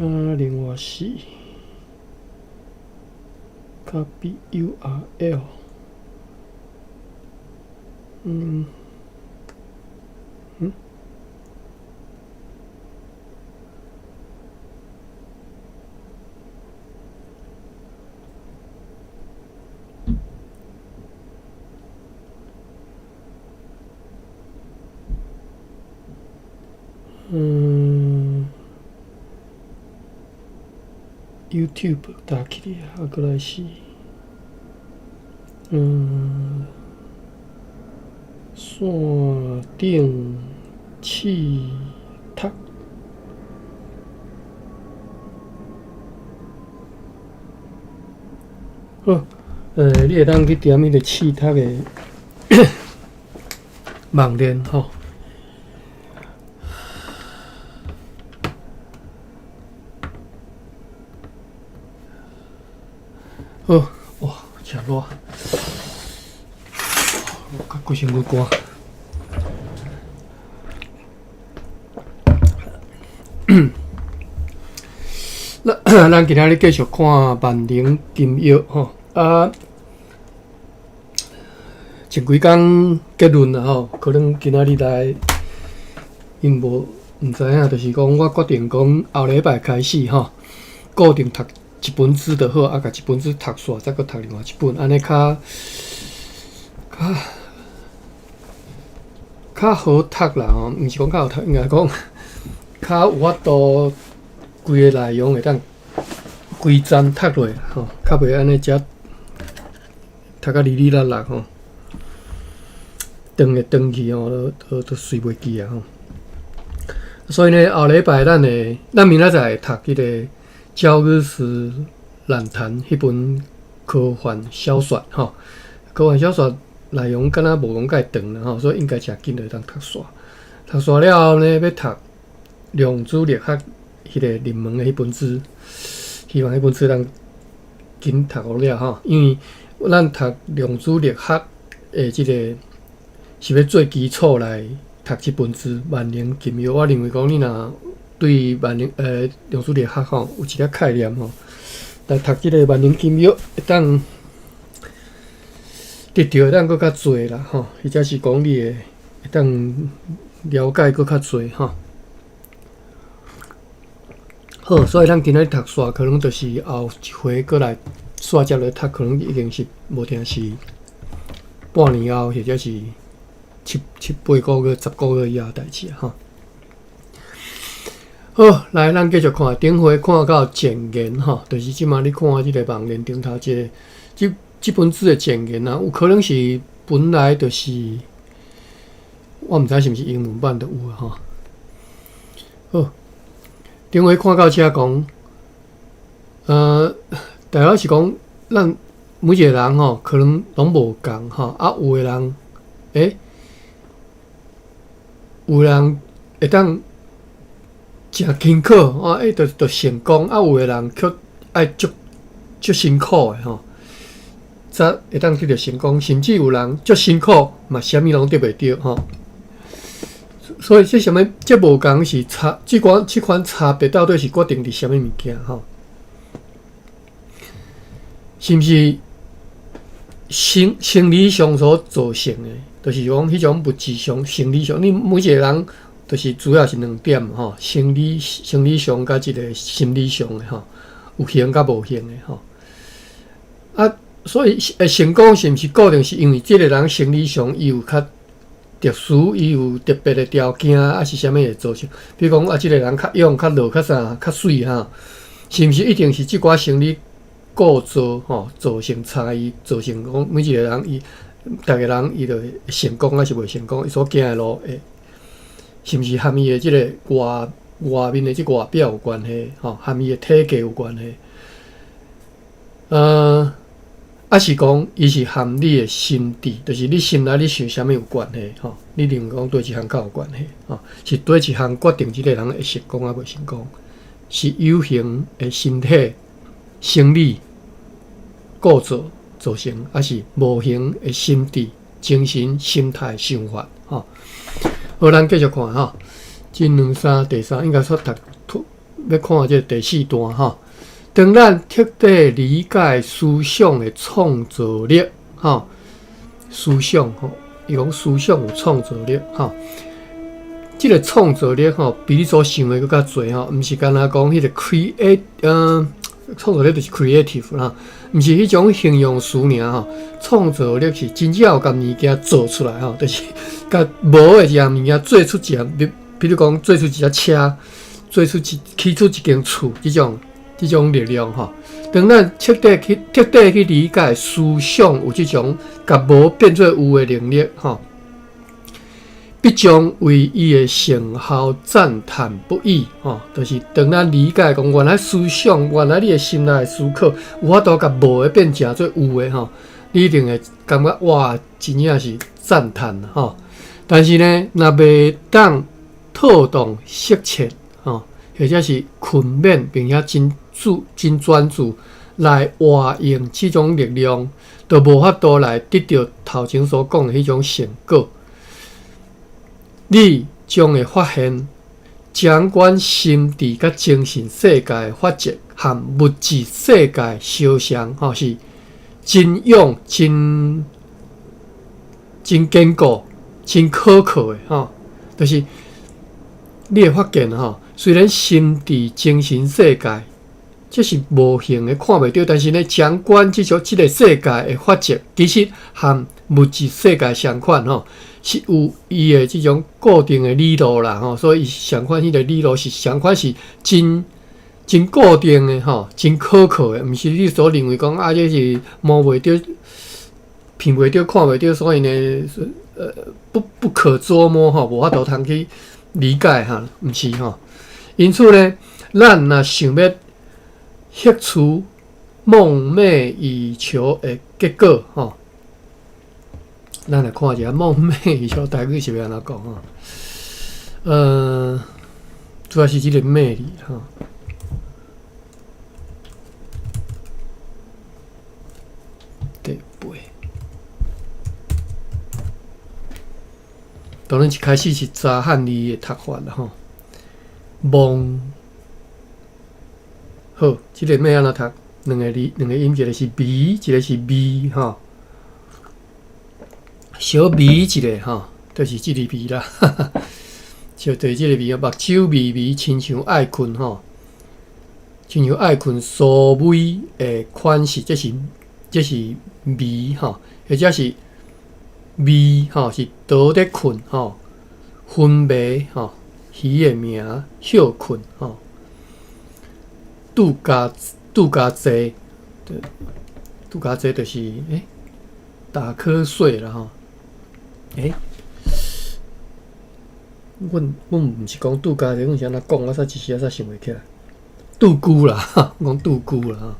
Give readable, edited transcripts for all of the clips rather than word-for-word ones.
啊，另外是 copy URL，嗯，嗯，嗯，YouTube 打起來，啊，閣來是，山頂試讀，好，你會當去點彼個試讀的網站吼。好，哇，誠熱，較規身軀汗。咱咱今仔日繼續看《萬能金藥》吼，啊，前幾工結論啦吼，可能今仔日來𪜶無毋知影，就是講我決定講後禮拜開始吼，固定讀一本書就好，啊，共一本書讀煞，再閣讀另外一本，按呢較較較好讀啦吼，毋是講較好讀，應該講較有法度規个內容會當規層讀落吼，較袂按呢遮讀甲哩哩啦啦吼，斷會斷去吼，都都都隨袂記啊吼。所以呢，後禮拜咱會，咱明仔載會讀彼个。焦耳石懶談彼本科幻小說吼，科幻小說內容敢若無講蓋長啦吼，所以應該誠緊就會當讀煞。讀煞了後呢，欲讀量子力學彼个入門的彼本書，希望彼本書通緊讀予了吼，因為咱讀量子力學的這个是欲做基礎來讀這本書《萬能金藥》。我認為講你若對萬能量子力學吼有一寡概念吼，來讀這个萬能金藥會當得著會當閣較濟啦吼，或者是講你會會當了解閣較濟吼。好，所以咱今仔日讀煞，可能就是後一回閣來煞接落讀，可能已經是無定是半年後，或者是七七八個月、10個月以後代誌啊吼。好，來，咱繼續看，頂回看到前言吼，就是這馬你看這个網頁頂頭這个，這這本書的前言啊，有可能是本來就是，我毋知是毋是英文版就有啊吼。好，頂回看到遮講，大概是講，咱每一个人吼，可能攏無仝吼，啊，有的人，有的人會當。誠勤苦，啊，就就成功，啊，有的人卻愛足足辛苦的吼，才會當得著成功，甚至有人足辛苦嘛，啥物攏得袂著吼。所以這啥物，這無仝是差，這款這款差別到底是決定佇啥物物件吼？是毋是生生理上所造成的？就是講彼種物質上、生理上，你每一个人。就是主要是兩點吼，生理生理上佮這个心理上的吼，有形佮無形的吼。啊，所以會成功是毋是固定是因為這个人生理上伊有較特殊，伊有特別的條件，抑是啥物會造成？比如講啊，這个人較勇、較弱、較啥、較媠哈，是毋是一定是這寡生理構造吼造成差異，造成講每一个人伊，逐个人伊就會成功抑是袂成功，伊所行的路會。是毋是和伊的這个外外面的這个外表有關係？吼，和伊的體格有關係？抑是講伊是和你的心智，就是你心內你想啥物有關係？吼，你認為講佗一項較有關係？吼，是佗一項決定這个人會成功抑袂成功？是有形的身體生理構造造成，抑是無形的心智、精神、心態、想法？吼？好，咱繼續看吼，這兩三第三應該說讀欲看這第四段吼。當咱徹底理解思想的創造力，吼，思想吼，伊講思想有創造力，吼，這个創造力吼，比你所想的閣較濟吼，毋是干焦講彼个 create，創造力就是 creative 啦，毋是彼種形容詞爾吼，創造力是真正有共物件做出來吼，就是共無的一項物件做出一項，比如講做出一隻車，做出一起出一間厝，這種力量吼，當咱徹底去理解思想有這種共無變做有的能力吼，必將為伊的成效讚嘆不已吼。就是當咱理解講，原來思想，原來你的心內思考有法度共無的變成做有的吼，你一定會感覺哇，真正是讚嘆吼。但是呢，若袂當妥當適切吼，或者是勤勉並且真專注來活用這種力量，就無法度來得著頭前所講的彼種成果。你將會發現，掌管心智佮精神世界的法則和物質世界相像，吼，是真勇、真真堅固、真可靠的，吼。就是你會發現，吼，雖然心智、精神世界這是無形的，看袂著，但是呢，掌管這種這个世界的法則，其實和物質世界相款吼，是有伊的這種固定的理路啦吼，所以相款彼个理路是相款是真真固定的吼，真可靠的，毋是你所認為講啊，這是摸袂著、聞袂著、看袂著，所以呢，不可捉摸吼，無法度通去理解哈，毋是吼。因此呢，咱若想欲獲取夢寐以求的結果，吼，咱來看一下夢寐以求台語是欲按怎講吼？主要是這个魅力吼。第八，當然一開始是查漢字的讀法啦，吼。夢。好，這个欲按怎讀？兩个字，兩个音，一个是迷，一个是味，吼。小迷一下吼，就是這个味啦。就對這个味啊，目睭微微，親像愛睏吼，親像愛睏蘇眉的款式，這是迷吼，或者是味吼，是倒咧睏吼，昏迷吼，魚的名，歇睏吼。拄加濟，拄加濟就是打瞌睡啦吼。欸，阮毋是講拄加濟，阮是按怎講？我煞一時仔煞想袂起來。拄久啦，講拄久啦。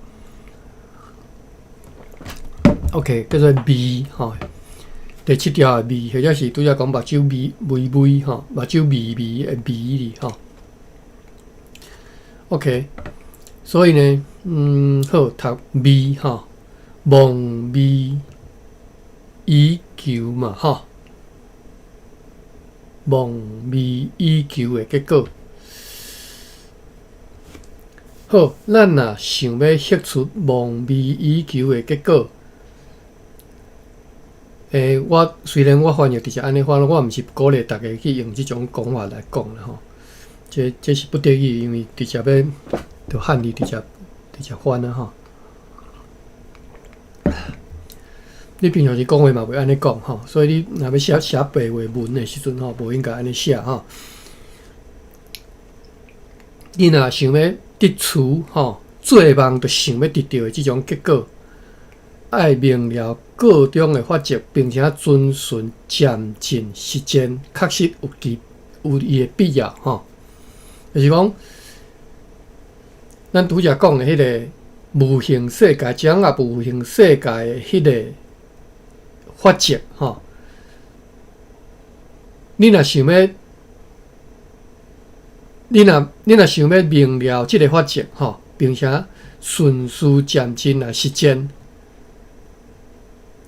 OK，叫做味吼。第七條的味，或者是拄才講目睭微微微吼，目睭微微的微字吼。OK。所以呢，好讀味吼，夢寐以求嘛，吼，夢寐以求的結果。好，咱若想欲獲取夢寐以求的結果，我雖然我翻譯直接按呢翻，我毋是鼓勵大家去用這種講法來講啦吼。這是不得已，因為直接欲就漢字直接翻啊吼。你平常時講話嘛袂按呢講吼，所以你若欲寫寫白話文的時陣吼，無應該按呢寫吼。你若想欲得取吼，做夢就想欲得著的這種結果，愛明了個中的法則，並且遵循漸進實踐，確實有伊的必要吼。就是講，咱拄才講的彼个無形世界，掌握無形世界的彼个法則吼。你若想欲明了這个法則吼，並且循序漸進來實踐，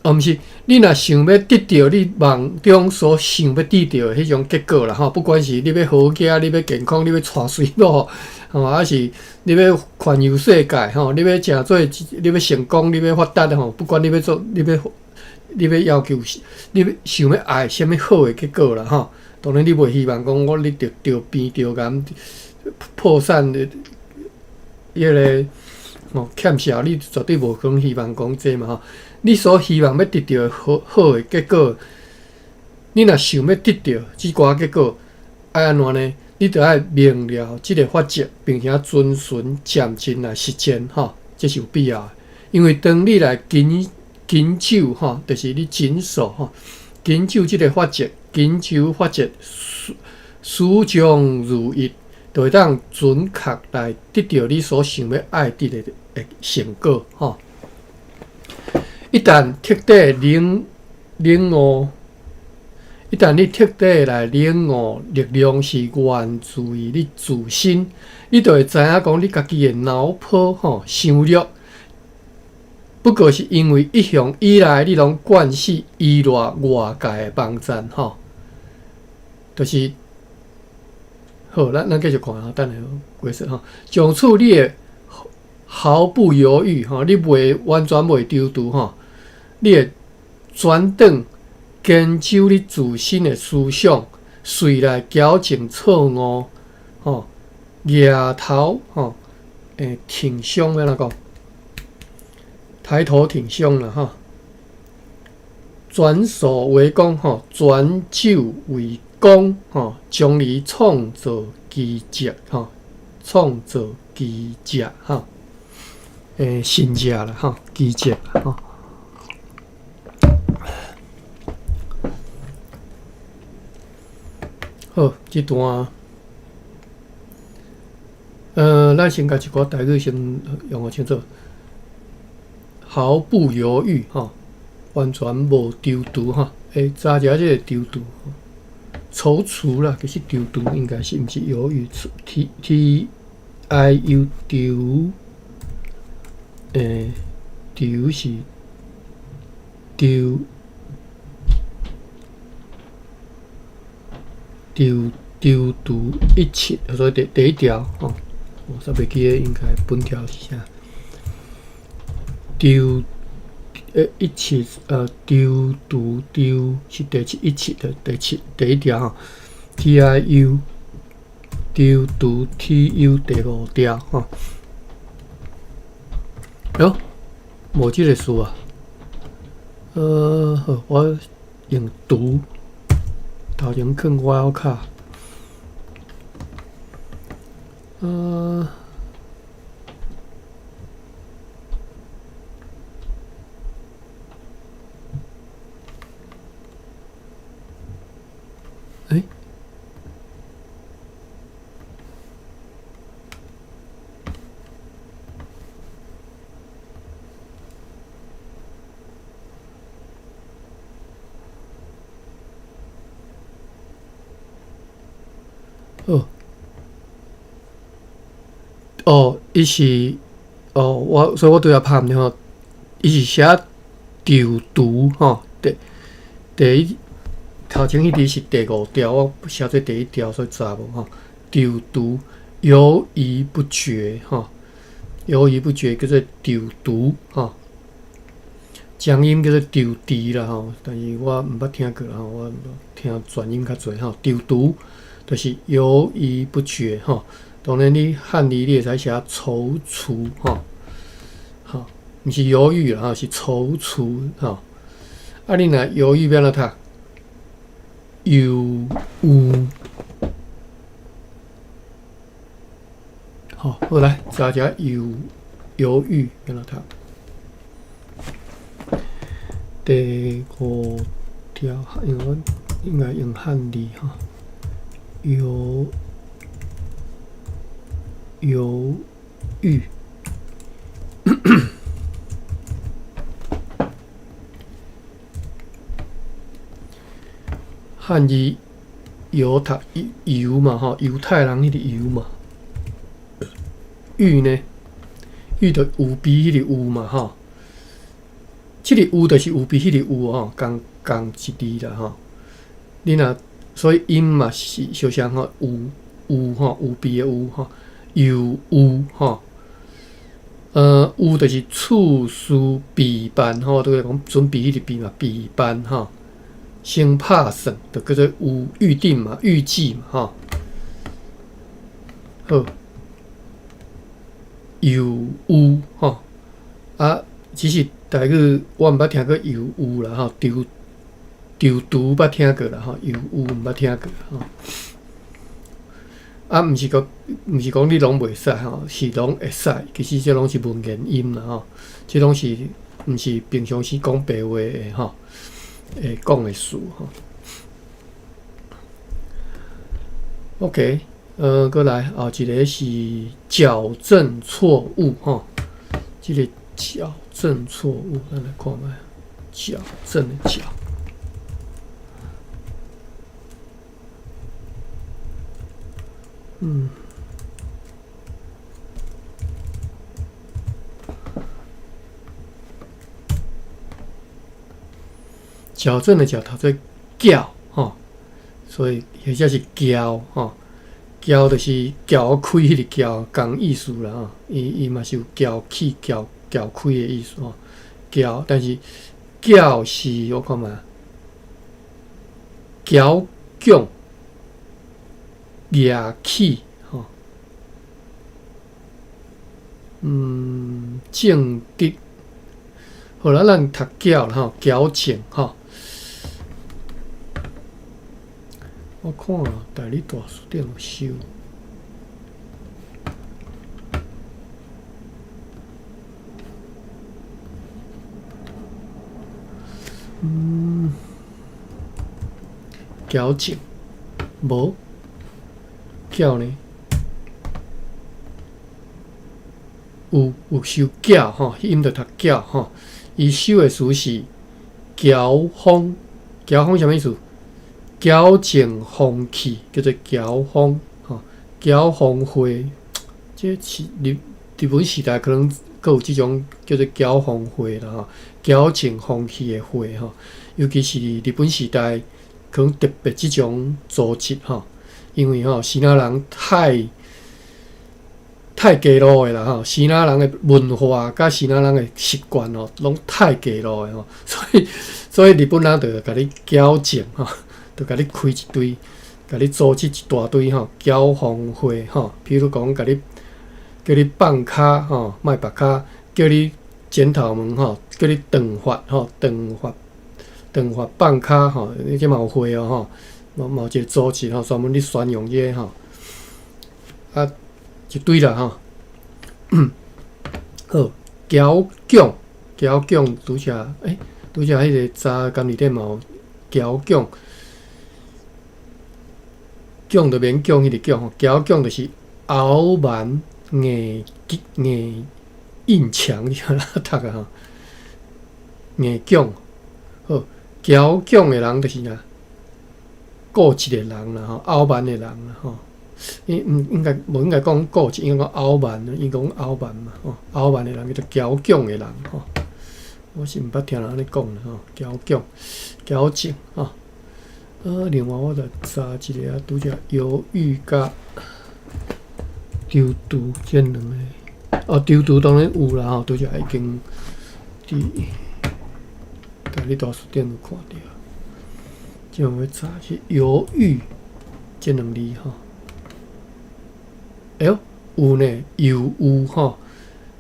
哦，毋是，你若想欲得著你夢中所想欲得著的彼種結果啦，吼，不管是你欲好囝，你欲健康，你欲娶媠某，吼，抑是你欲環遊世界，吼，你欲成做，你欲成功，你欲發達，吼，不管你欲做，你欲要求，你欲想欲愛啥物好的結果啦，吼，當然你袂希望講我你著著病著癌破產的，彼个吼欠債，你絕對無可能希望講這嘛，吼。你所希望欲得著好好的結果，你若想欲得著這寡結果，愛按怎呢？你著愛明了這个法則，並且遵循漸進來實踐，吼，這是有必要的。因為當你來謹謹守，吼，就是你謹守，吼，謹守這个法則，謹守法則，始始終如一，就會當準確來得著你所想欲愛得的成果，吼。一旦徹底領領悟，一旦你徹底來領悟力量是源自於你自身，你就會知影講你家己的腦波吼傷弱，不過是因為一向以來你攏慣勢依賴外界的幫贊吼，就是好，咱繼續看啊，等下解釋吼，從此你會毫不猶豫吼，你袂完全袂躊躇吼。你會轉轉堅守你自身的思想，隨來矯正錯誤，吼，額頭吼，挺胸欲按怎講？抬頭挺胸啦，吼，轉守為攻，吼，轉守為攻，吼，將你創造奇蹟，吼，創造奇蹟，吼，神蹟啦，吼，奇蹟，吼。好，這段，咱先共一寡台語先用予清楚。毫不猶豫，吼，完全無躊躇，吼。查一下這个躊躇，踌躇啦，其實躊躇應該是毋是猶豫？T T I U 躊，躊是躊。躊躊躇一切，所以第第一條吼，我煞袂記得應該本條是啥。躊一切躊躇躊是第七一切的第七第一條吼，T I U 躊躇 T U 第五條吼。喲，無這个字啊。好，我用讀。頭前囥我卡，欸，哦，哦，伊是，哦，我所以我拄才拍毋著吼，伊是寫躊躇吼，第第一頭前彼字是第五條，我寫做第一條，所以查無吼。躊躇，猶豫不決吼，猶豫不決叫做躊躇吼。江音叫做躊躇啦吼，但是我毋捌聽過啦吼，我聽轉音較濟吼。躊躇就是猶豫不決吼，當然你漢字你會使寫踌躇吼，吼，毋是猶豫啦吼，是踌躇吼。啊，你若猶豫欲按怎讀？猶豫，好，好來查一下猶猶豫欲按怎讀？第五條，因為我應該用漢字吼。猶猶豫，漢字猶讀猶嘛吼，猶太人彼个猶嘛。豫呢？豫就有鼻彼个豫嘛吼。這个有就是有比彼个有吼，仝仝一字啦吼。你若所以音嘛是相像吼，有有吼，有备的有吼，犹豫吼。有就是处事备办吼，拄才讲准备彼个备嘛，备办吼。先拍算，就叫做有预定嘛，预计嘛吼。好，犹豫吼，啊，其实台语我毋捌听过犹豫啦吼，踌踌躇捌听过啦吼，犹豫毋捌听过吼。啊，毋是讲你攏袂使吼，是攏會使。其實這攏是文言音啦吼，這攏是毋是平常時講白話的吼，會講的詞吼。OK，閣來後一个是矯正錯誤吼，這个矯正錯誤，咱來看覓，矯正的矯。矯正的矯讀做矯吼，所以或者是矯吼，矯就是撬開彼个撬，仝意思啦吼。伊嘛是有撬起、撬撬開的意思吼。撬，但是矯是我看覓，矯強。夯起吼，正直，好啦，咱讀矯啦吼，矯正吼。我看台語大辭典有收。矯正，無。矯呢？有收矯吼，音就讀矯吼。伊收的詞是矯風，矯風啥物意思？矯正風氣叫做矯風吼，矯風會，這是日本時代可能閣有這種叫做矯風會啦吼，矯正風氣的會吼，尤其是日本時代可能特別這種組織吼。因為吼，支那人太街路的啦吼，支那人的文化佮支那人的習慣吼，攏太街路的吼，所以日本人就共你矯正吼，就共你開一堆，共你組織一大堆吼，矯風會吼，比如講共你叫你放跤吼，莫縛跤，叫你剪頭毛吼，叫你斷髮吼，斷髮放跤吼，你這嘛有會哦吼。嘛有一个組織吼，專門咧宣揚這个吼，啊，一堆啦吼。好，矯強，矯強拄才，拄才彼个查監理店嘛有矯強，強就勉強彼个強吼，矯強就是傲慢硬硬硬強，你按怎讀啊吼？硬強，好，矯強的人就是啥？固執的人啦吼，傲慢的人啦吼，應毋應該無應該講固執，應該講傲慢，伊講傲慢嘛吼，傲慢的人叫做矯強的人吼。我是毋捌聽人按呢講啦吼，矯強、矯正吼。另外我來查一个啊，拄才猶豫佮踌躇這兩個，哦，踌躇當然有啦吼，拄才已經佇台語大辭典有看著。這我查是猶豫這兩字吼，哎喲，有呢，猶豫吼，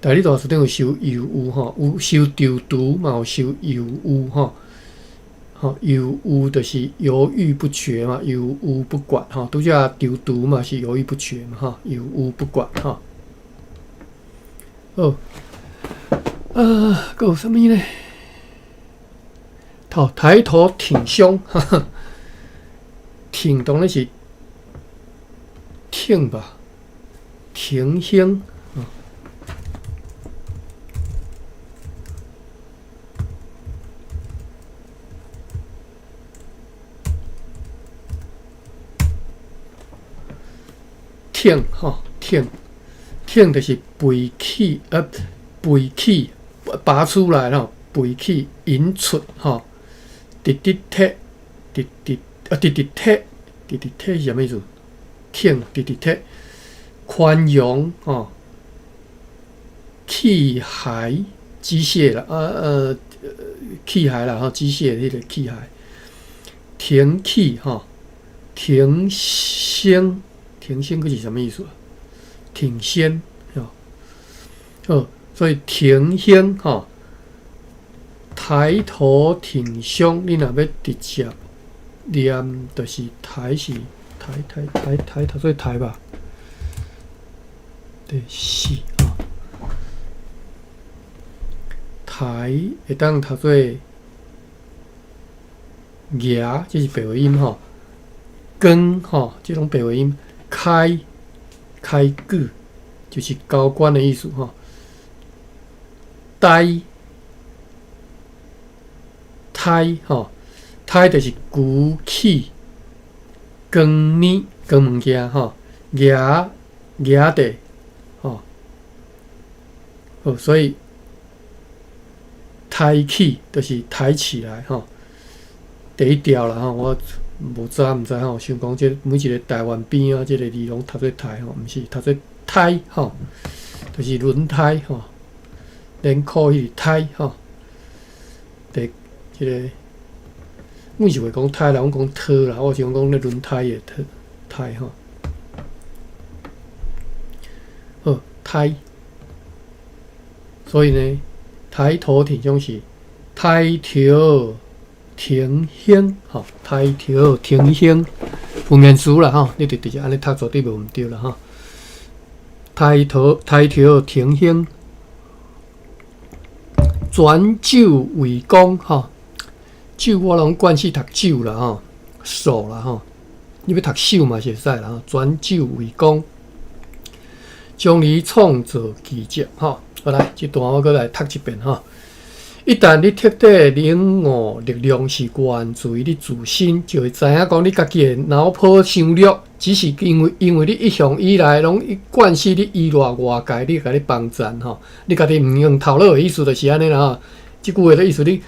台語大辭典有收猶豫吼，有收踌躇嘛，有收猶豫吼，吼，猶豫就是猶豫不決嘛，猶豫不決吼，拄才踌躇嘛是猶豫不決嘛，吼，猶豫不決吼。好，啊，閣有啥物呢？好，抬頭挺胸，哈哈，挺當然是挺吧，挺胸，挺吼，挺，挺就是背起，背起，拔出來吼，背起引出吼，直直體，直直啊，直直體，直直體是啥物意思？挺，直直體，寬容吼，器械機械啦，器械啦吼，機械彼個器械，停氣吼，挺胸，挺胸閣是啥物意思？挺身吼，好，所以挺胸吼，抬頭挺胸，你若欲直接念，就是抬是抬抬抬抬頭做抬吧？第四吼，抬會當讀做牙，這是白話音吼。光吼，這攏白話音。開開句就是交關的意思吼。呆胎吼，胎就是舉起光物光物件吼，牙牙的吼，好，所以抬起就是抬起來吼。第一條啦吼，我無知毋知吼，想講這每一个台灣邊仔這个字攏讀做台吼，毋是讀做胎吼，就是輪胎吼，連褲彼個胎吼。第這个，阮是袂講胎啦，阮講胎啦，我想講咧輪胎的胎胎吼。好，胎，所以呢，抬頭挺胸是抬頭挺胸，吼，抬頭挺胸，文言詞啦吼，你就直接按呢讀絕對無毋對啦吼。抬頭抬頭挺胸，轉手為攻吼，手我攏慣勢讀手啦吼，手啦吼，你欲讀手嘛是會使啦吼。轉手為攻，將你創造奇蹟吼。好來，這段我閣來讀一遍吼。一旦你徹底領悟力量是源自於你自身，就會知影講你家己的腦波傷弱，只是因為你一向以來攏慣勢你依賴外界，你共你幫贊吼，你家己毋用頭腦的意思就是按呢啦吼。這句話的意思你，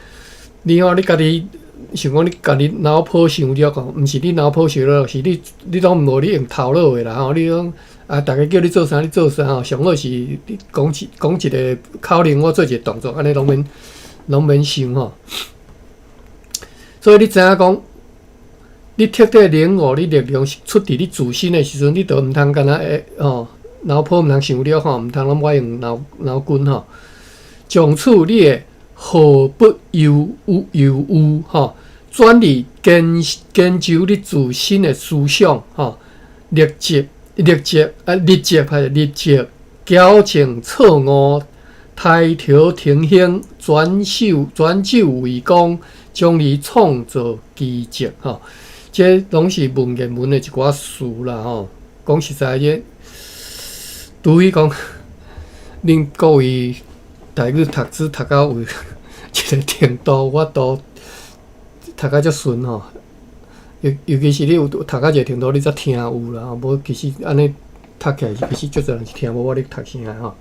你吼你家己想講你家己腦波傷弱吼，毋是你腦波傷弱，是你你攏無咧用頭腦的啦吼，你攏啊，逐家叫你做啥你做啥吼，上好是你講一講一个口令，我做一个動作，按呢攏免。攏免想吼，所以你知影講，你徹底領悟你力量是出佇你自身的時陣，你就毋通干焦會吼，腦波毋通傷弱吼，毋通攏愛用腦腦筋吼。從此你會毫不猶猶豫吼，轉而研研究你自身的思想吼，立即立即啊立即還是立即矯正錯誤。抬頭挺胸，轉手轉手為攻，將而創造奇蹟吼。這攏是文言文的一寡詞啦吼。講實在，這除非講恁各位台語讀書讀到有一个程度，我都讀甲遮順吼。尤尤其是你有讀到一个程度，你才聽有啦。無其實按呢讀起來，其實足濟人是聽無我咧讀啥吼。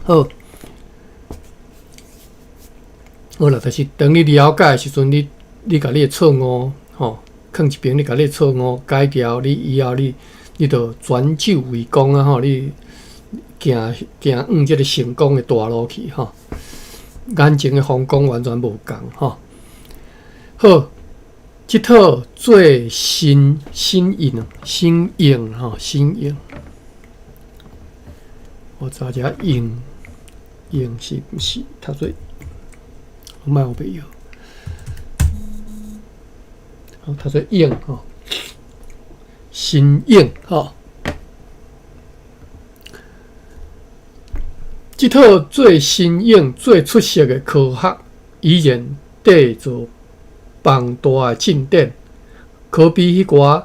好，好啦，就是當你了解的時陣，你你共你的錯誤吼，囥一邊，你共你的錯誤改掉，你以後你你就轉手為攻啊吼，你行行往這个成功的大路去吼。眼前的風光完全無仝吼。好，這套最新新穎新穎吼，新穎。我查一下穎穎是毋是讀做？我莫學袂曉。好，讀做穎吼，新穎吼。這套最新穎、最出色的科學，依然締造龐大的進展，可比彼寡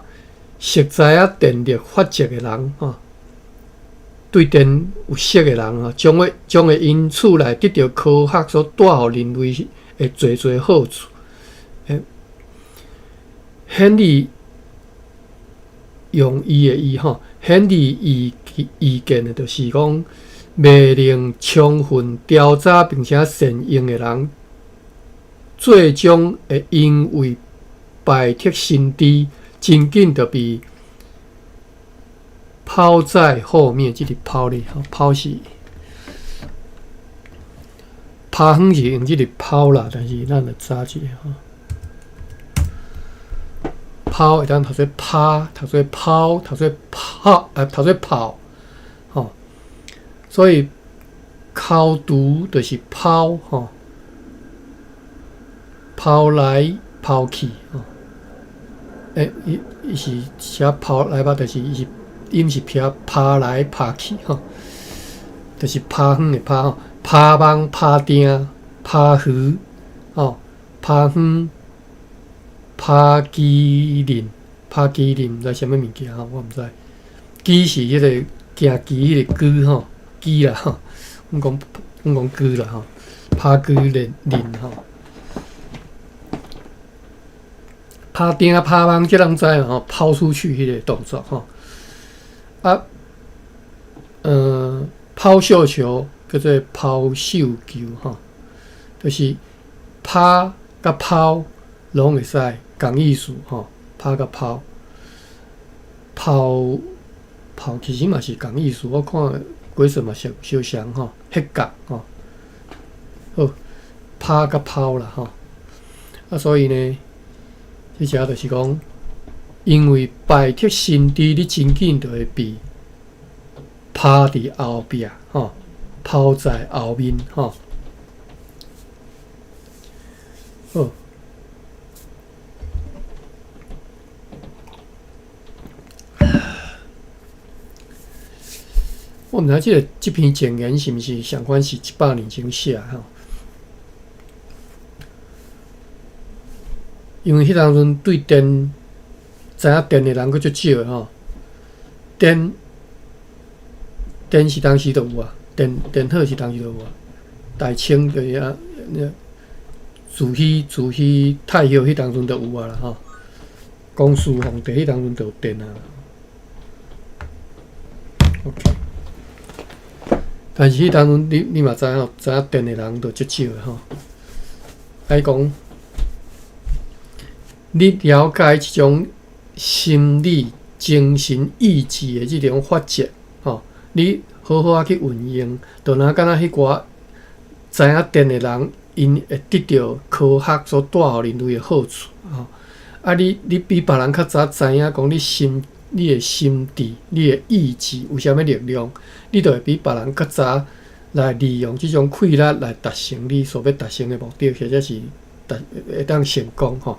熟知影電力法則的人吼。對電有識的人啊，將會將會因此來得著科學所帶予人類的濟濟好處。顯而用伊的意吼，顯而易易見的，就是講，未能充分調查並且善用的人，最終會因為敗脫心智，真緊就被拋在後面。這個拋咧，拋是拋遠是用這個拋啦，但是咱來查一下吼。拋會當讀做拋，讀做拋，讀做拋，讀做跑，吼。所以拋除就是拋，吼，拋來拋去，吼。伊伊是寫拋來吧，就是伊是伊毋是撇拋來拋去，吼，就是拋遠的拋，吼，拋網、拋定、拋魚，吼，拋遠。拋機輪，拋機輪，毋知啥物物件吼，我毋知。機是彼個行機彼個機吼，機啦吼，阮講阮講機啦吼，拋機輪輪吼。拋釘拋網，這攏知吼，拋出去彼個動作吼。啊，拋繡球叫做拋繡球吼，就是拋佮拋攏會使。仝意思吼，拋佮拋，拋拋其實嘛是仝意思。我看鬼神嘛是相像吼，彼角吼，好，拋佮拋啦吼。啊，所以呢，這遮就是講，因為敗脫心智，你真緊就會被拋佇後壁吼，拋在後面吼。好。我毋知這个這篇前言是毋是相款是100年前寫吼？因為彼當陣對電知影電的人閣足少吼，電電是當時就有啊，電電火是當時就有啊。大清就是啊，慈禧慈禧太后彼當陣就有啊啦吼，光緒皇帝彼當陣就有電啊。OK。但是彼當陣你你嘛知影吼，知影電的人就足少的吼。愛講，你了解這種心理、精神、意志的這種法則吼，你好好仔去運用，就若敢若彼寡知影電的人，𪜶會得著科學所帶予人類的好處吼。啊你，你比別人較早知影講你心。你的心智、你的意志有啥物力量，你就會比別人較早來利用這種氣力來達成你所欲達成的目的，或者是達會當成功吼。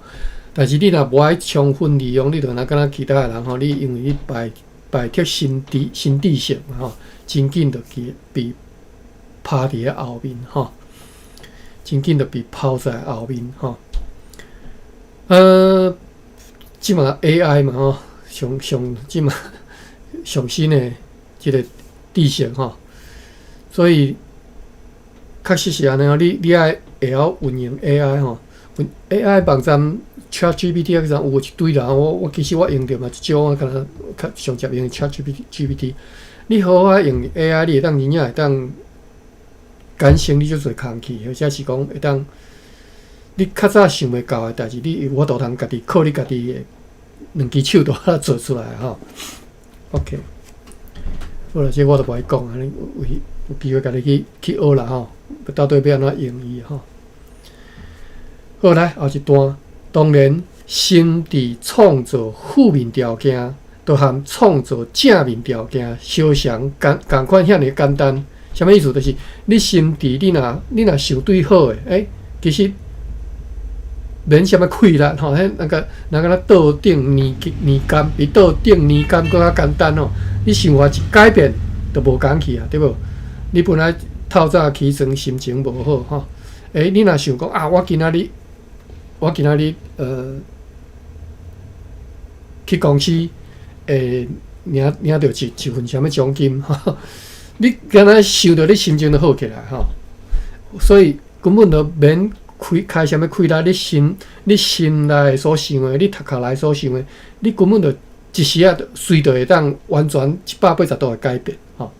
但是你若無愛充分利用，你就若敢若其他的人吼，你因為你敗敗脫心智、心智性嘛吼，真緊就去被拋佇咧後面吼，真緊就被拋在後面吼。這馬 AI 嘛吼。上上這馬上新的這個知識吼，所以確實是按呢哦。你你愛會曉運用 AI 吼，AI 網站 ChatGPT 啊，有一堆人，我我其實我用著嘛，一少我敢若較上捷用 ChatGPT。你好好用 AI，你會當真正會當減省你足濟工課，或者是講會當你較早想袂到的代誌，你有法度通家己靠你家己的。兩支手都予做出來吼。OK，好啦，這我就無愛講啊，你有有機會家己去去學啦吼。到底欲按怎用伊吼？好，來後一段，當然，心智創造負面條件，都和創造正面條件相像，仝仝款遐爾簡單。啥物意思？就是你心智，你若你若想對好的，欸，其實。免啥物氣力吼，彼那個那敢若桌頂粘粘柑，比桌頂粘柑閣較簡單吼。你想法一改變，就無仝去啊，對無？你本來透早起床心情無好吼，欸，你若想講啊，我今仔日我今仔日去公司會領領著一一份啥物獎金，吼，你敢若想著你心情就好起來吼，所以根本就免。開開啥物氣力？你心你心內所想的，你頭殼內所想的，你根本就一時仔隨就會當完全180度的改變吼。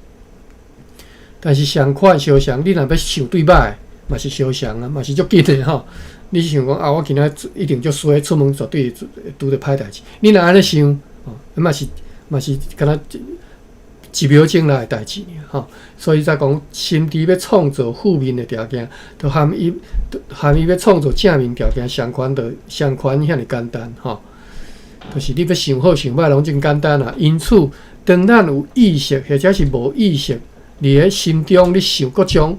但是相款相像，你若欲想對歹，嘛是相像啊，嘛是足緊的吼。你想講啊，我今仔一定足衰，出門絕對拄著歹代誌。你若按呢想，吼，嘛是敢若一秒鐘內的代誌爾吼。所以才講，心智欲創造負面的條件，就含伊欲創造正面條件相款，就相款遐爾簡單吼。就是你欲想好想歹，攏真簡單啊。因此，當咱有意識或者是無意識，佇咧心中咧想各種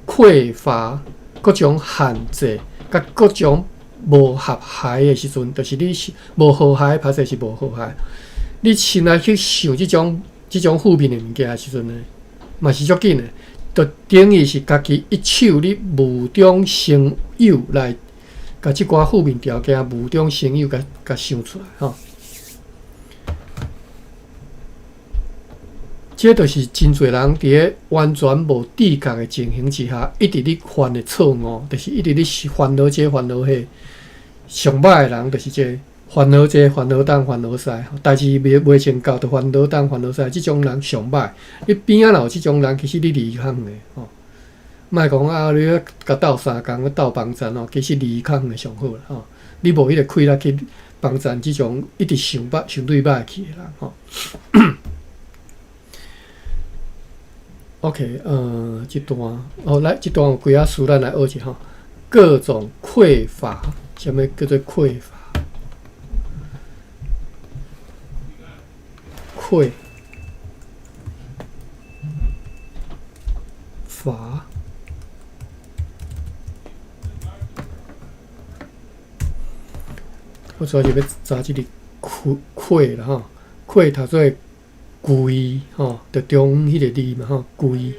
匱乏、各種限制、佮各種無合諧的時陣，就是你無和諧，歹勢是無和諧。你心內去想這種負面的物件的時陣呢，嘛是足緊的，就等於是家己一手咧無中生有來，共這寡負面條件無中生有，共共想出來吼。這就是真濟人佇咧完全無知覺的情形之下，一直咧犯的錯誤，就是一直咧煩惱這煩惱彼。上歹的人就是這煩惱這煩惱東煩惱西，代誌未成交就煩惱東煩惱西，這種人上歹。你邊仔若有這種人，其實你離較遠的吼。莫講啊，你共鬥相共，鬥幫贊吼，其實離較遠的上好啦吼。你無彼個氣力去幫贊這種一直想歹想對歹去的人吼。OK，這段哦，來這段有幾仔詞，咱來學一下吼。各種匱乏，啥物叫做匱乏？匱乏，我主要是欲查這个匱匱啦吼，匱讀做匱吼，就中彼个字嘛吼，匱。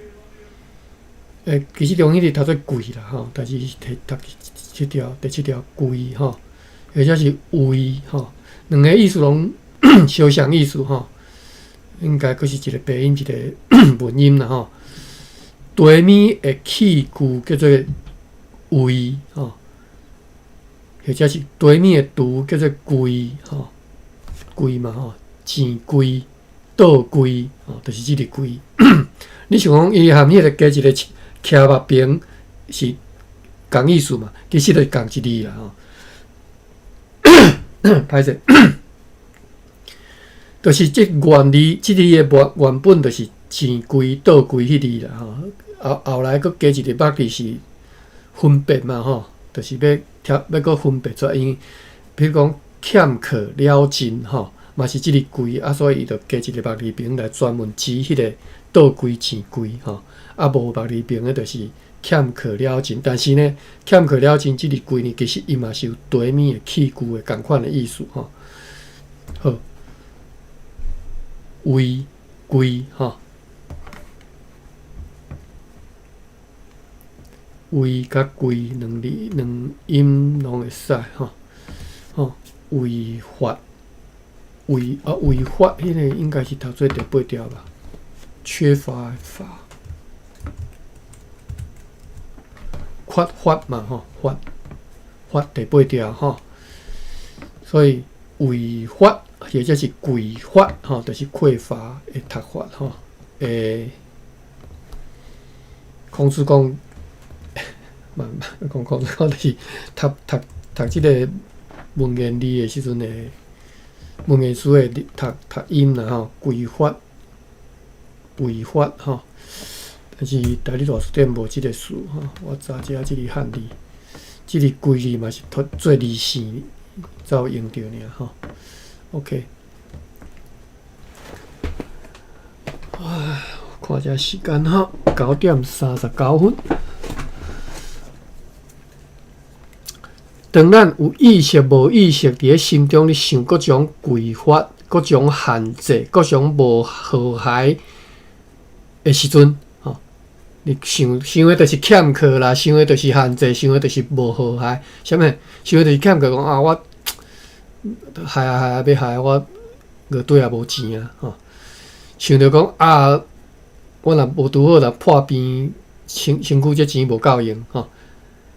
其實中彼个讀做貴啦吼，但是提讀七條第七條匱吼，或者是畏吼，兩个意思攏相像意思吼，應該閣是一個白音一個文音啦吼。茶物的器具叫做甑吼，或者是茶物的櫥叫做櫃吼，櫃嘛吼，錢櫃、倒櫃吼，就是這个櫃。你想講伊含彼个加一個徛目邊是仝意思嘛？其實就是仝一字啦吼。歹勢，就是這原字，這字的原本就是錢櫃、倒櫃彼字啦吼。後後來閣加一個目字是分別嘛吼，就是欲調欲閣分別出來，因為比如講欠渴了盡吼，嘛是這个櫃啊，所以伊就加一個目字邊來專門指彼個倒櫃、錢櫃吼。啊，無目字邊的，就是欠渴了盡。但是呢，欠渴了盡這个櫃呢，其實伊嘛是有茶物的器具的仝款的意思吼。好，甑櫃吼，甑佮櫃兩字兩音攏會使吼。吼，違法，違啊違法，彼個應該是讀做第八條吧？缺乏的乏，缺乏嘛吼，乏乏第八條吼。所以違法或者是匱乏吼，就是匱乏的讀法吼。孔子講，嘛講孔子講就是讀讀讀這个文言字的時陣的文言書的讀讀音啦吼，匱乏、違法吼。但是台語大辭典無這个詞吼，我查一下這個漢字，這个櫃字嘛是讀做字線才有用著爾吼。OK，哇，看一下時間吼，9點39分。當咱有意識、無意識佇咧心中咧想各種匱乏、各種限制、各種無和諧的時陣，吼，你想想的就是欠缺啦，想的就是限制，想的就是無和諧，啥物？想的就是欠缺，講啊，我害啊害啊，欲害我月底也無錢啊，吼！想著講啊，我若無拄好若破病，身軀這錢無夠用，吼！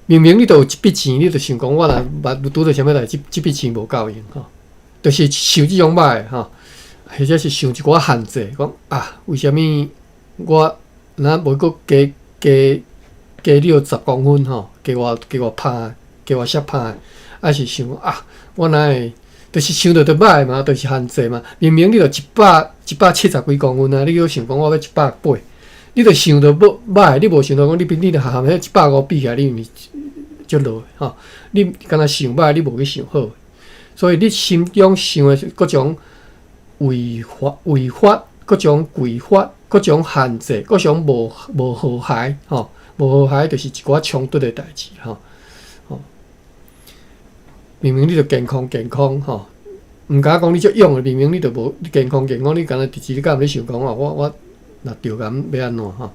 明明你都有一筆錢，你就想講我若捌拄著啥物代誌，這筆錢無夠用，吼！就是想這種歹的，吼，或者是想一寡限制，講啊，為啥物我若無閣加加加了十公分吼，加偌加偌拍，加偌摔拍，抑是想講啊，我哪會，就是想著就歹嘛，就是限制嘛。明明你著170幾公分啊，你閣想講我欲180，你著想著無歹，你無想著講你比你著含彼150比起來，你毋是足落吼？你敢若想歹，你無去想好，所以你心中想的各種違法、違法、各種違法、各種限制、各種無和諧吼，無和諧就是一寡衝突的代誌吼。吼，明明你著健康健康吼，毋敢講你足勇的，明明你著無健康健康，你敢若直直你敢有咧想講啊？我若著咁欲按怎吼？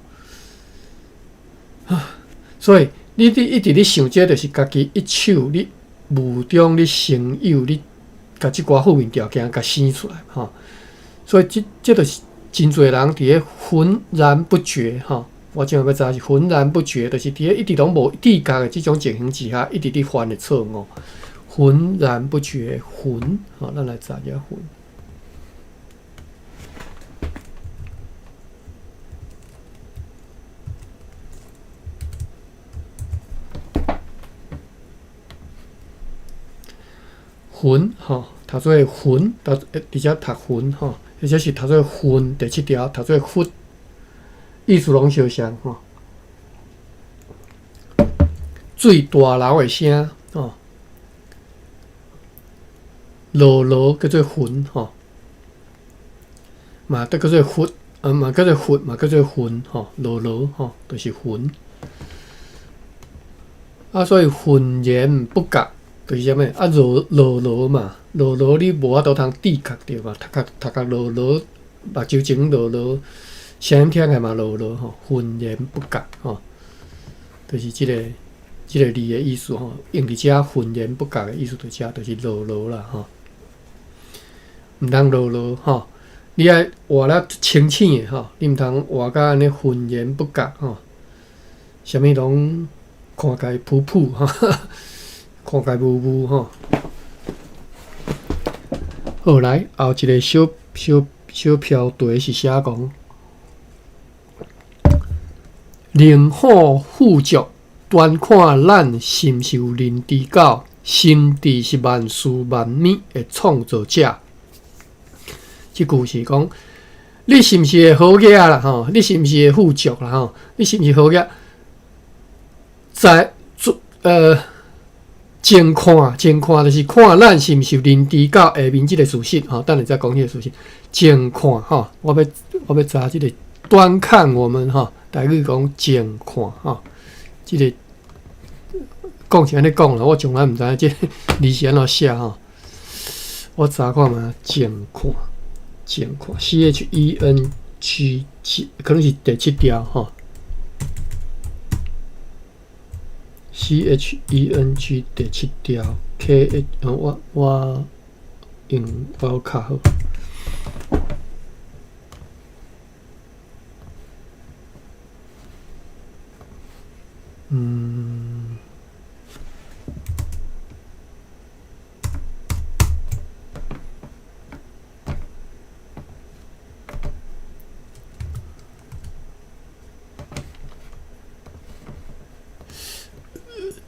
所以你佇一直咧想這，就是家己一手咧霧中咧成有咧，共這寡負面條件共生出來吼。所以這就是真濟人佇咧渾然不覺吼。我這擺欲查是渾然不覺，就是佇咧一直攏無自覺的這種情形之下，一直佇犯的錯誤。渾然不覺，渾吼，咱來查一下渾。渾吼，讀做渾，讀直接讀渾吼，或者是讀做渾第七條，讀做佛，意思攏相像吼。水大流的聲吼，落落叫做渾吼，嘛得叫做佛，啊嘛叫做佛，嘛叫做渾吼，落落吼，就是渾。啊，所以渾然不覺。就是啥物啊？落落落嘛，落落你無法度通知覺著嘛，頭殼頭殼落落，目睭前落落，聲音聽起來嘛落落吼，渾然不覺吼，就是這個字的意思吼，用佇遮渾然不覺的意思，佇遮就是落落啦吼，毋通落落吼，你愛活得清醒的吼，你毋通活甲按呢渾然不覺吼，啥物攏看起來浮浮吼。看起來霧霧吼，好來，後一個小小小標題是寫講，寧可富足，端看咱是毋是有認知到，心智是萬事萬物的創造者。這句是講，你是毋是會好額啦？吼，你是毋是會富足啦？吼，你是毋是好額？在做靜看，靜看就是看咱是毋是有認知到下面這個事實吼。等下再講這個事實。靜看吼，我欲查這個端看我們吼，台語講靜看吼，這個講是按呢講啦，我從來毋知影這個字是按怎寫吼。我查看覓，靜看，靜看，C H E N G G，可能是第七條吼。C H E N G 第七條 K H，我用我有較好。嗯。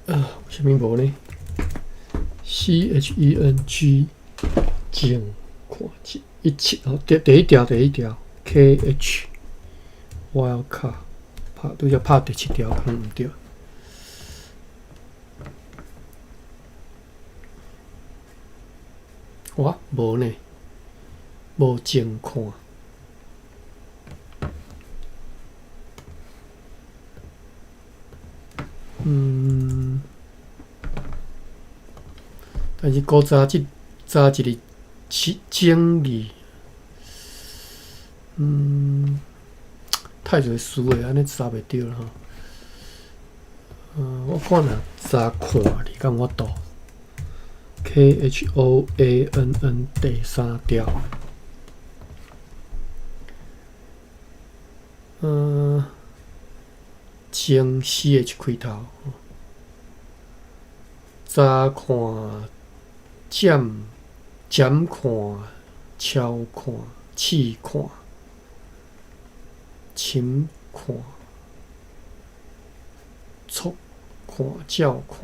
啊，啥物無呢？C H E N G 靜看一七哦，第一條第一條 K H，我要卡拍拄則拍第七條可能毋對。哇，無呢，無靜看。嗯，但是古早這早一個整理，嗯，太濟詞的，按呢查袂著啦吼。嗯，我看若查看你敢有法度？K H O A N N 第三條。嗯，前 C H 開頭，查看、占、占看、超看、試看、深看，速看照看，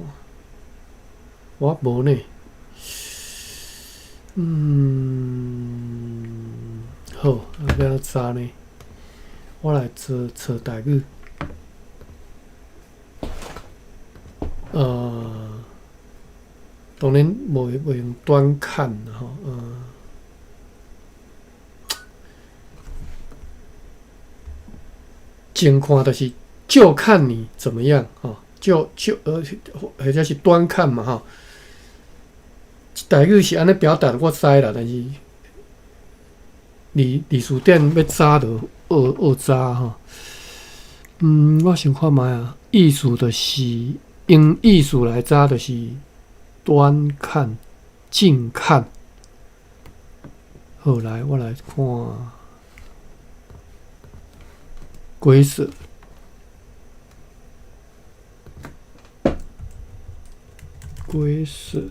我無呢。好，啊欲按怎查呢？我來查查台語。當然無袂用端看啦吼，靜看就是就看你怎麼樣吼，就就或者是端看嘛吼。台語是按呢表達，我知啦，但是字字詞典欲查就學學查吼。我想看覓啊，意思就是用意思來查，就是端看、靜看。好，來，我來看規則。規則。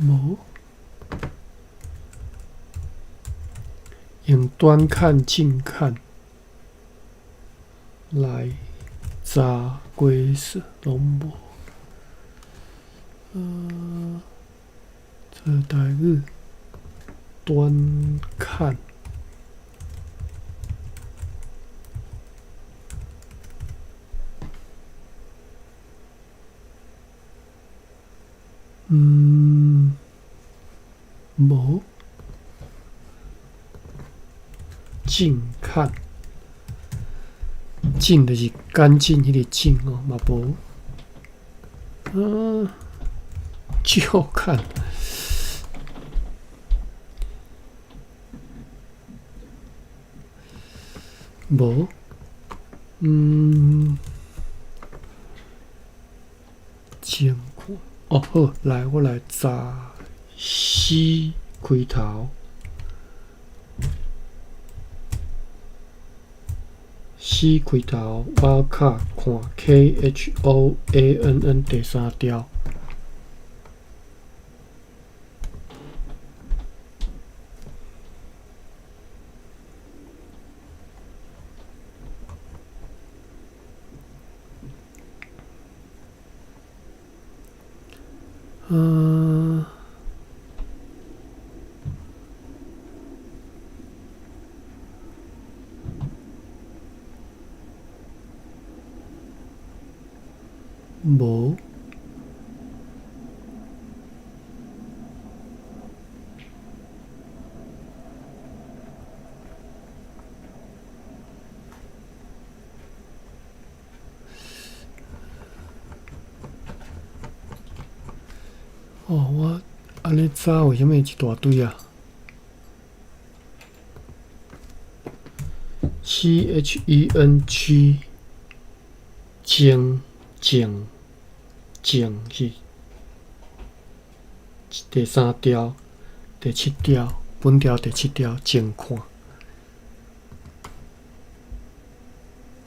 無，用端看、近看來查規則，攏無。這台語端看，無，靜看，淨就是乾淨彼个淨哦，嘛無，就看，無，靜看，哦好，來我來查詩開頭，詩開頭，我較看 K H O A N N 第三條。無。哦，我按呢查為啥物一大堆啊？C H E N G，靜靜靜是第三條、第七條，本條第七條靜看，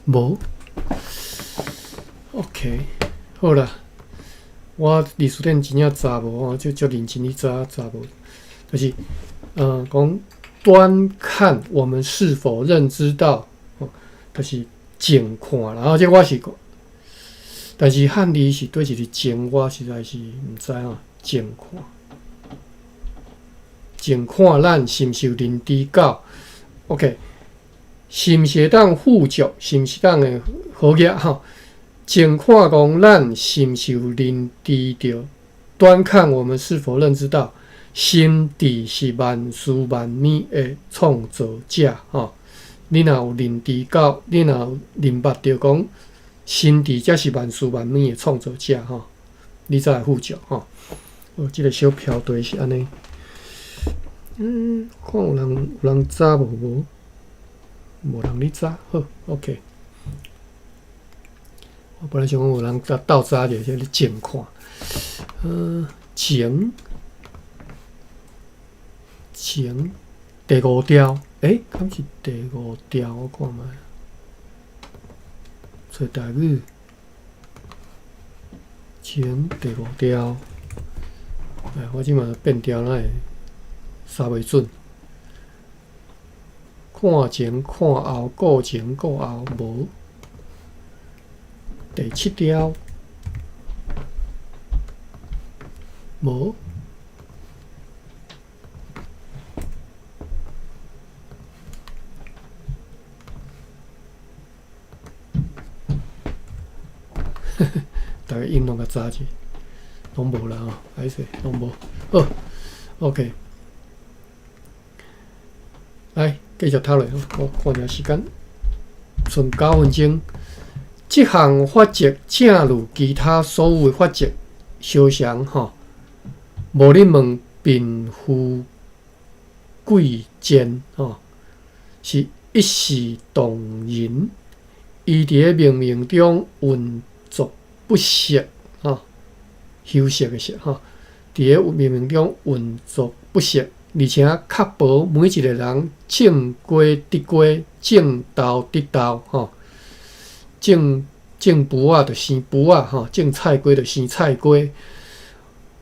無。OK，好啦。我字詞典真正查無吼，就足認真去查查無，就是，講端看我們是否認知到，就是靜看，然後這我是講，但是漢字是對一個靜，我實在是毋知吼，靜看，靜看咱是毋是有認知到？OK，是毋是會當富足？是毋是當會好額吼？靜看講，咱是毋是有認知著？端看我們是否認知到，心智是萬事萬物的創造者吼。你若有認知到，你若有認捌著講，心智才是萬事萬物的創造者吼，你才會富足吼。哦，這個小標題是按呢。看有人查無無？無人咧查，好，OK。我本來想講有人甲鬥查者，這咧靜看，靜靜第五條，敢是第五條？我看覓，揣台語，前第五條，哎，我這馬變調，哪會殺袂準？看前看後，顧前顧後，無。第七條，無。逐个音攏共查者，攏無啦吼，歹勢，攏無。好，OK，來繼續讀落，我看一下時間，剩9分鐘。這項法則正如其他所有的法則相像吼，無咧問貧富貴賤吼，是一視同仁。伊佇咧冥冥中運作不息吼，休息的息吼，佇咧冥冥中運作不息，而且確保每一個人種瓜得瓜，種豆得豆吼。種匏仔就生匏仔吼，種菜瓜就生菜瓜。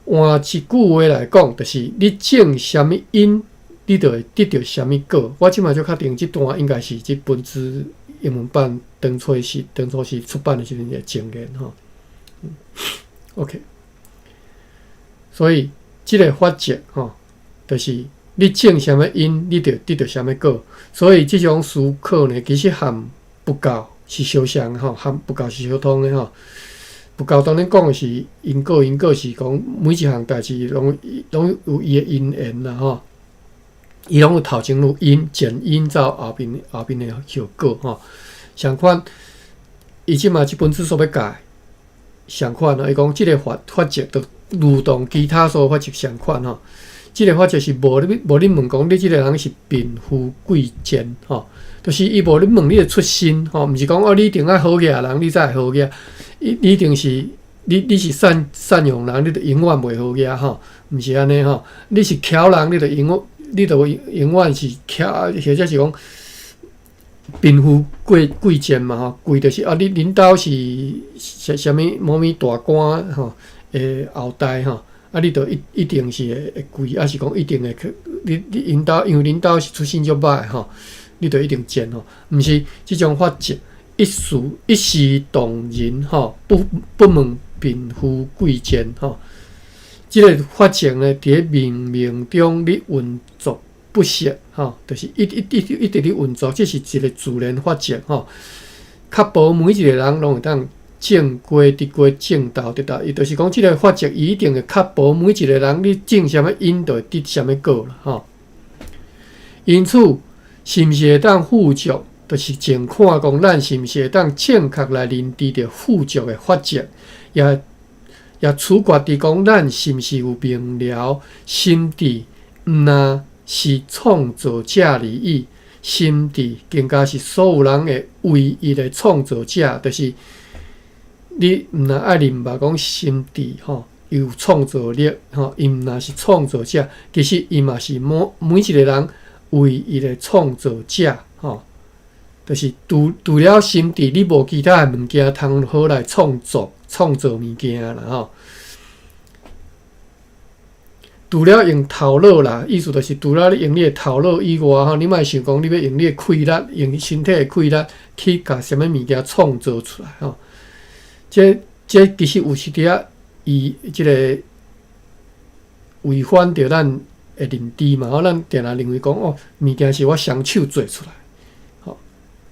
換一句話來講，就是你種啥物因，你就會得著啥物果。我這馬足確定，這段應該是這本書英文版當初是出版的時陣的證言吼。OK，所以這個法則吼，就是你種啥物因，你就得著啥物果。所以這種思考呢，其實和佛教是相像吼，和佛教是相通的吼。佛教當然講的是因果，因果是講每一項代誌攏有伊的因緣啦吼。伊攏有頭前有因，前因才有後面的後果吼。相款，伊這馬這本書所欲教，相款哦。伊講這個法則，就如同其他所有法則相款吼。這個法則是無咧問講你這個人是貧富貴賤吼，就是伊無咧問你的出身吼，毋是講哦，你一定愛好額人，你才會好額。伊你一定是你是贍養人，你就永遠袂好額吼，毋是按呢吼。你是巧人，你就永遠是巧，或者是講貧富貴賤嘛吼。貴就是啊，你恁兜是啥物某物大官吼的後代吼。啊，你就一定是會貴，抑是講一定會去？你𪜶兜，因為恁兜是出身足歹吼，你就一定賤吼。毋是這種法則，一視同仁吼，不問貧富貴賤吼。這個法則呢，佇咧冥冥中咧運作不息吼，就是一直咧運作，這是一個自然法則吼，確保每一個人攏會當種瓜得瓜，種豆得豆。伊就是講，這個法則伊一定會確保每一個人，你種啥物因，就會得啥物果啦吼。因此，是毋是會當富足，就是淨看講咱是毋是會當正確來認知著富足的法則，也取決佇講咱是毋是有明了心智，毋若是創造者而已，心智更加是所有人的唯一的創造者，就是你毋若愛認捌講心智吼，有創造力吼，伊毋若是創造者，其實伊嘛是每一個人唯一的創造者吼。就是除了心智，你無其他的物件通好來創造物件啦吼。除了用頭腦啦，意思就是除了你用你的頭腦以外吼，你莫想講你欲用你的氣力，用身體的氣力去共啥物物件創造出來吼。這其實有時佇遐伊這個違反著咱的認知嘛吼，咱定定認為講哦，物件是我雙手做出來，吼，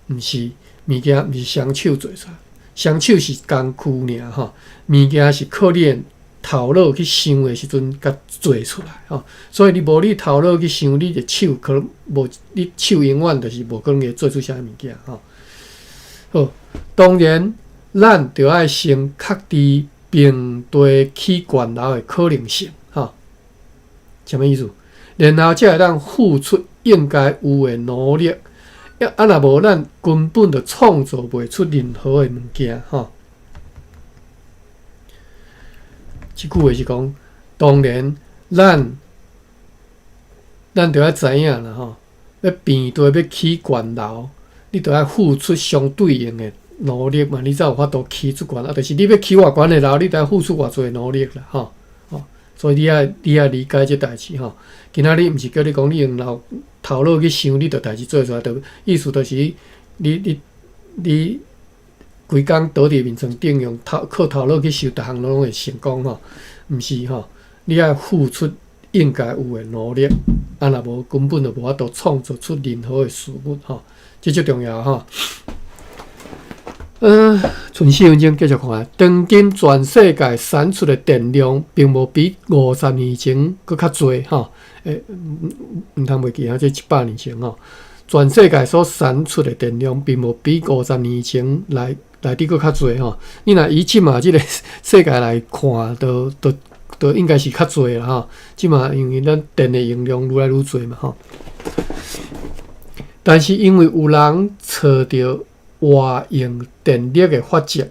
毋是物件毋是雙手做出來，雙手是工具爾吼，物件是靠你的頭腦去想的時陣，共做出來吼。所以你無你頭腦去想，你的手可能無，你手永遠就是無可能會做出啥物件吼。好，當然。咱著愛先確知平地起懸樓的可能性，吼，啥物意思？然後才會當付出應該有的努力。啊，若無咱根本就創造袂出任何的物件，吼。這句話是講，當然，咱著愛知影啦，吼，欲平地欲起懸樓，你著愛付出相對應的。努力嘛，你才有法度起出懸。啊，就是你欲起偌懸的樓，你著愛付出偌濟努力啦，吼吼。所以你愛理解這代誌吼。今仔日毋是叫你講你用腦頭腦去想，你就代誌做出來，就意思就是你規工倒佇眠床頂用頭靠頭腦去想，逐項攏會成功吼。毋是吼，你愛付出應該有的努力，啊，若無根本就無法度創造出任何的事物吼，這足重要吼。剩4分鐘繼續看。當今全世界產出的電量，並無比50年前閣較濟吼。毋通袂記啊，這100年前吼，全世界所產出的電量，並無比五十年前來得閣較濟吼。你若以這馬這个世界來看，都應該是較濟啦吼。這馬因為咱電的用量愈來愈濟嘛吼。但是因為有人揣著活用電力的法則，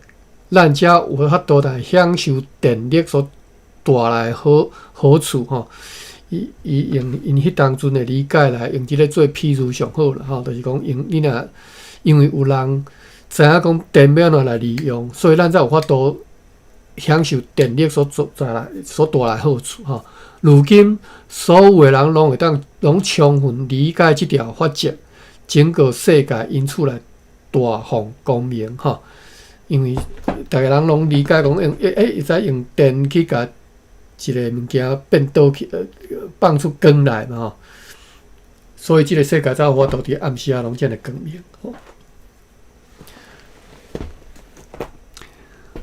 咱才有法度來享受電力所帶來好處吼。伊用𪜶彼當陣的理解來用這个做譬喻上好啦吼，就是講用你若因為有人知影講電欲按怎來利用，所以咱才有法度享受電力所帶來好處吼。如今所有的人攏會當攏充分理解這條法則，整個世界因此來大放光明吼。因為逐个人攏理解講用會使用電去共一个物件變倒去，放出光來嘛吼。所以這个世界才有法度佇暗時仔攏遮爾光明吼。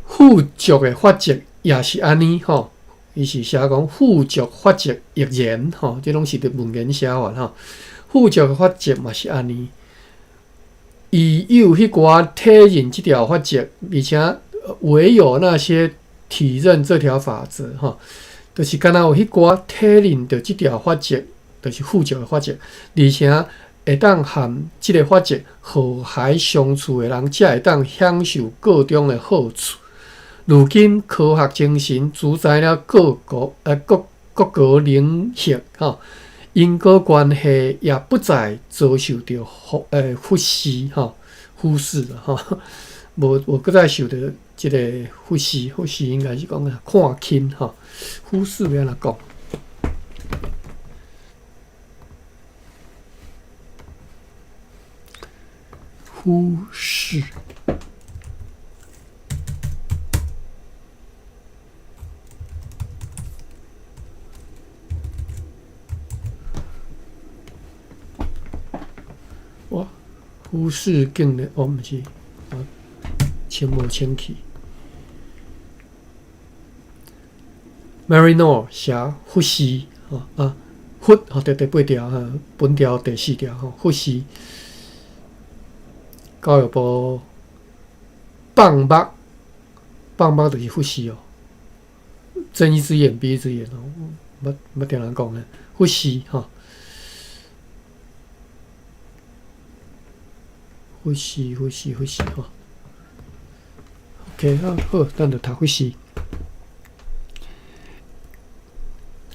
富足的法則也是按呢吼，伊是寫講富足法則亦然吼，這攏是佇文言寫法吼。富足的法則嘛是按呢，伊有彼寡體認這條法則，而且唯有那些體認這條法則吼，就是敢若有彼寡體認著這條法則，就是富足的法則，而且會當和這个法則和諧相處的人，才會當享受個中的好處。如今科學精神主宰了各國領域吼，因果關係也不再遭受著忽視吼，忽視吼，無閣再受著這个忽視，忽視應該是講看輕吼，忽視欲按怎講？忽視。哇，忽視竟然，哦，毋是，我清無清氣。Maryknoll 寫忽視，吼啊，忽吼第八條哈，本條第四條吼，忽視。教育部放目，放目就是忽視哦，睜一隻眼閉一隻眼哦，捌聽人講的，忽視吼，忽視忽視忽視吼。OK，好，好，咱就讀忽視。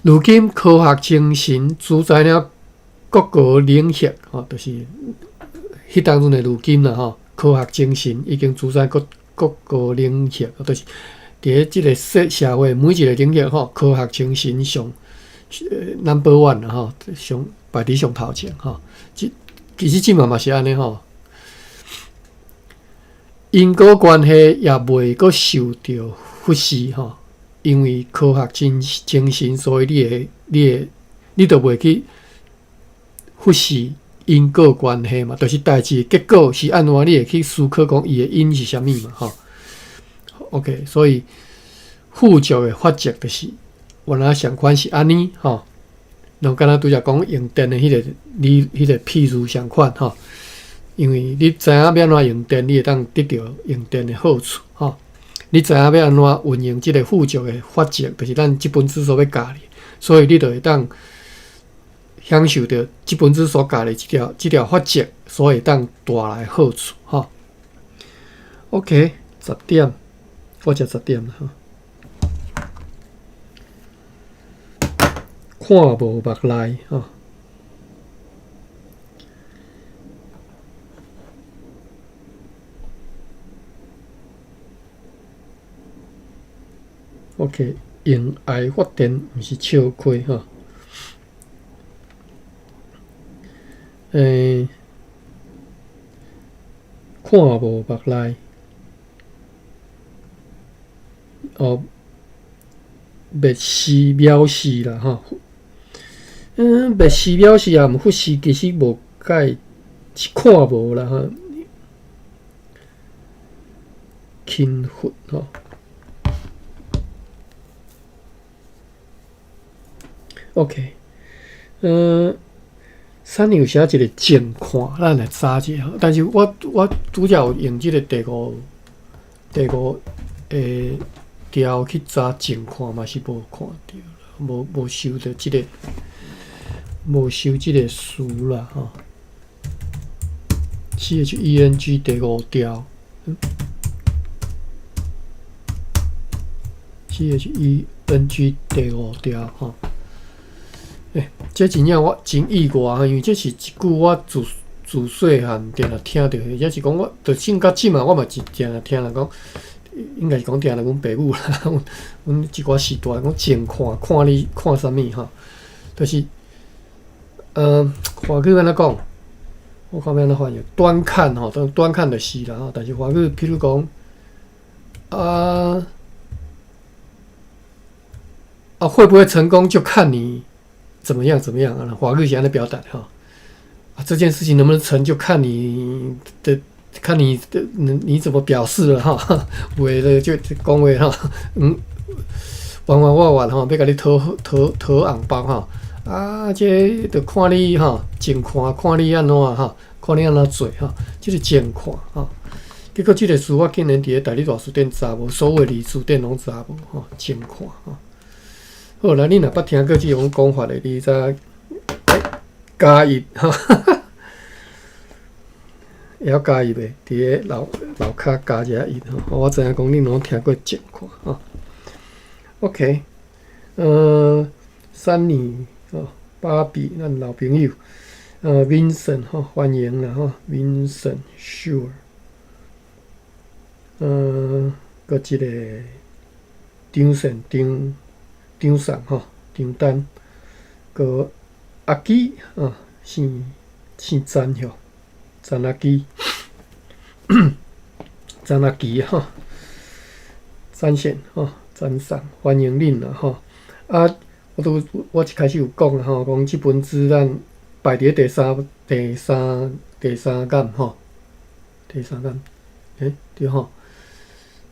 如今科學精神主宰了各個領域，吼，就是彼當陣的如今啦，吼，科學精神已經主宰各個領域，就是佇咧這个社會每一个領域，吼，科學精神上 number one 啦，吼，上排佇上頭前，吼。這其實這馬嘛是按呢，吼。因果關係也袂閣受著忽視，吼，因為科學精神，所以你就袂去忽視因果關係嘛，就是代誌結果是按怎，你會去思考講伊的因是啥物嘛，吼。OK，所以富足的法則就是原來相款是按呢，吼。就敢若拄才講用電的彼个，你彼个譬喻相款，吼。因為你知影欲按怎用電，你會當得著用電的好處，吼。你知影欲按怎運用這个富足的法則，就是咱這本書所欲教你，所以你就會當享受著這本書所教的這條法則，所會當帶來好處，吼。OK，十點，我才十點啦，吼。看無目內，吼。OK，用愛發電，毋是笑虧吼。看無目內，哦，蔑視藐視啦吼。蔑視藐視也毋忽視，其實無解是看無啦吼。輕忽吼。OK，啥人有寫一個靜看，咱來查一下。但是我拄才有用這個第五條去查靜看嘛是無看著，無收著這個，無收這個詞啦吼。CHENG 第五條。CHENG 第五條吼。這真正我真意外，因為這是一句我自細漢定定聽著，抑是講我，就算到這馬我嘛是定定聽人講，應該是講定定阮爸母啦，阮這寡時代講靜看，看你看啥物吼，就是，華語按怎講？我看欲按怎翻譯，端看吼，端看就是啦吼，但是華語譬如講，會不會成功就看你怎麼樣怎麼樣啊？華語是按呢表達哈，啊，這件事情能不能成就看你的，看你的，你怎麼表示了哈？為了就講話哈，彎彎彎彎吼，欲共你討紅包吼，啊，這就看你吼，靜看看你按怎吼，看你按怎做吼，這個靜看吼。結果這個詞我竟然佇咧台語大辭典查無，所有的詞典攏查無吼，靜看吼。好啦，你若捌聽過這種講法的，你再加一吼，會曉加一袂？佇咧樓跤加一下一吼，我知影講恁攏聽過靜看吼。OK，三年吼，芭比咱老朋友，Vincent 吼，歡迎啦吼，Vincent Sure，閣一個張善張。張送吼，張丹，閣阿基啊，姓詹吼，詹阿基，詹阿基吼，詹贤吼，詹送，歡迎恁啦吼。啊，我一開始有講啦吼，講這本書咱排佇咧第三講吼，第三講，對吼。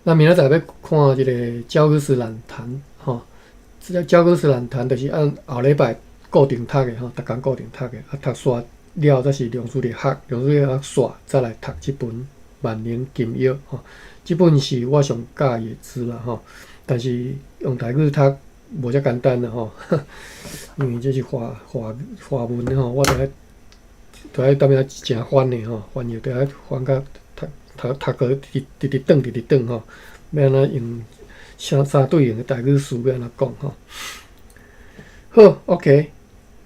咱明仔載欲看這個教科書難談吼。這個教科書難談，就是按後禮拜固定讀的吼，逐工固定讀的，啊，讀煞了才是量子力學，量子力學煞，再來讀這本萬能金藥吼。這本是我上佮意的書啦吼，但是用台語讀無遮簡單啦吼，因為這是華文的吼，我著愛當面誠煩的吼，翻譯著愛翻甲讀過直直轉直直轉吼，欲按怎用？相對應的台語詞欲按怎講吼？好，OK，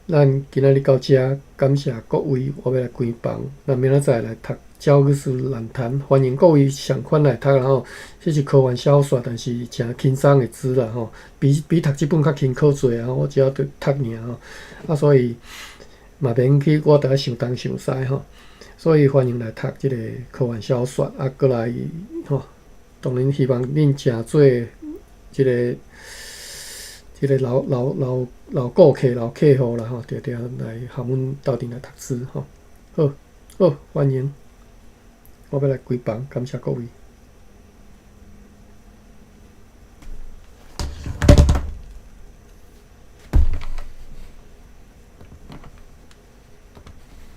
咱今仔日到遮，感謝各位，我欲來關房，咱明仔載來讀《教科書難談》，歡迎各位相款來讀啦吼。這是科幻小說，但是誠輕鬆的書啦吼，比讀這本較輕巧濟啊！我只要讀爾吼，啊，所以嘛免去我著愛想東想西吼，所以歡迎來讀這個科幻小說啊，閣來吼，當然希望恁誠做。這個老顧客、老客戶啦吼，定定來和阮鬥陣來讀書吼。好，好，歡迎，我欲來關房，感謝各位。